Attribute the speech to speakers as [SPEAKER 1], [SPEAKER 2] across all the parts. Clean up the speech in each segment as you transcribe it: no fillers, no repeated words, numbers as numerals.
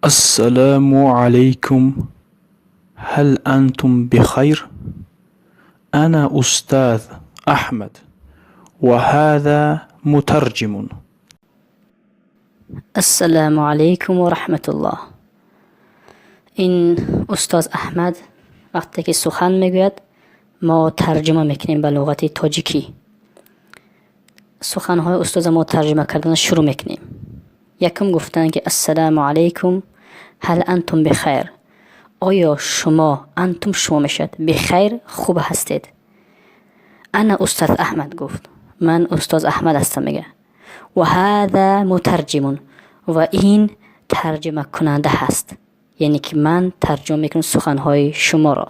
[SPEAKER 1] السلام عليكم، هل أنتم بخير؟ أنا أستاذ أحمد وهذا مترجم.
[SPEAKER 2] Ассалому алайкум ва раҳматуллоҳ. Ин устоз Аҳмад вақте ки сухан мегӯяд, мо тарҷума мекунем ба луғати тоҷикӣ. Суханҳои устоза мо тарҷума кардан шурӯъ мекунем. Якум гуфтанд, ки ассалому алайкум, ҳал антум бихайр. Оё шумо, антум шумо мешавад, бихайр хуб ҳастед. Ана устаз Аҳмад гуфт. Ман устоз Аҳмад ҳастам, мега. Ва ҳаза мутарҷимун. Ва ин тарҷумакунанда ҳаст. Яъне ки ман тарҷума мекунам суханҳои шуморо.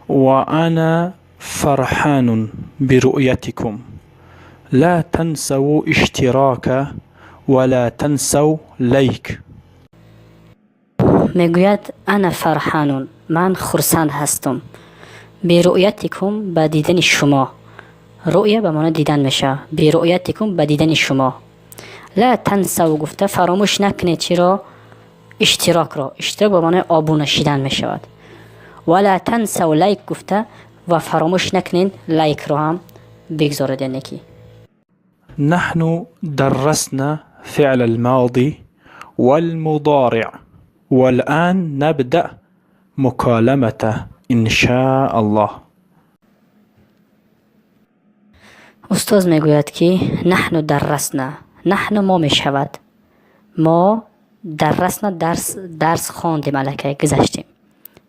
[SPEAKER 1] وأنا فرحان برؤيتكم، لا تنسوا اشتراك ولا تنسوا لایک.
[SPEAKER 2] Мегӯяд: ана фарҳанун, ман хурсанд ҳастам, бируъятикум, ба дидани шумо. Руъя ба маънои дидан мешавад. Бируъятикум, ба дидани шумо. Ла тансав гуфта, фаромӯш накунед. Чиро? Иштирокро. Иштирок ба маънои обуна шидан мешавад. Вала тансав лайк гуфта, ва фаромӯш накунед, лайкро ҳам бигзоред, яъне ки.
[SPEAKER 1] نحن درسنا فعل الماضي والمضارع والآن نبدأ مكالمة إن شاء الله.
[SPEAKER 2] Устоз мегӯяд, ки наҳну даррасна. Наҳну мо мешавад. Мо даррасна дарс хондем, аллакай гузаштем.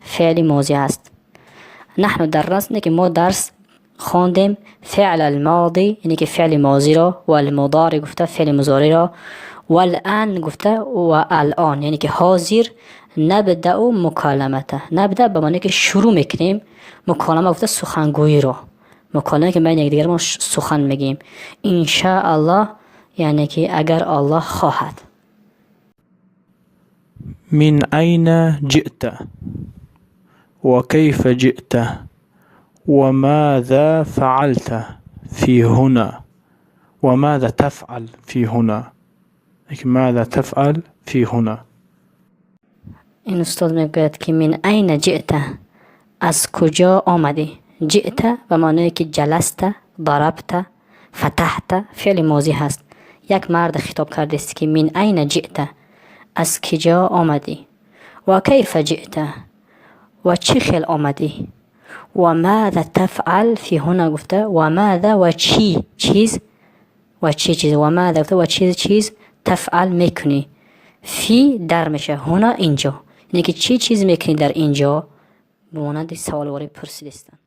[SPEAKER 2] Феъли мозӣ аст. Наҳну даррасна, ки мо дарс хондем, феъл алмоди, яъне ки феъли мозиро, валмудори гуфта, феъли музориро, валан гуфта, ва алон, яъне ки ҳозир, набдау муколамата. Набда ба маъное ки шурӯъ мекунем, муколама гуфта, сухангӯиро. Муколама, ки байни якдигар мо сухан мегӯем. Иншааллоҳ, яъне ки агар Аллоҳ хоҳад.
[SPEAKER 1] من أين جئت؟ وكيف جئت؟ وماذا فعلت في هنا؟ وماذا تفعل في هنا؟ ماذا تفعل في هنا؟
[SPEAKER 2] Ин устод мегӯяд, ки мин айна ҷиъта, аз куҷо омадӣ. Ҷиъта ба маъное ки ҷаласта, дарабта, фатаҳта, феъли мозӣ ҳаст. Як мард хитоб кардааст, ки мин айна ҷиъта, аз киҷо омадӣ, ва кайфа ҷиъта, ва чӣ хел омадӣ, ва маза тафъал фи ҳуна гуфта, ва маза, ва чӣ чиз, ва чӣ чиз, ва маза гуфта, ва чӣ чиз, тафъал мекунӣ, фи дар мешавад, ҳуна инҷо, яъне ки чӣ чиз мекунӣ дар инҷо, ба монанди саволворӣ пурсидистанд.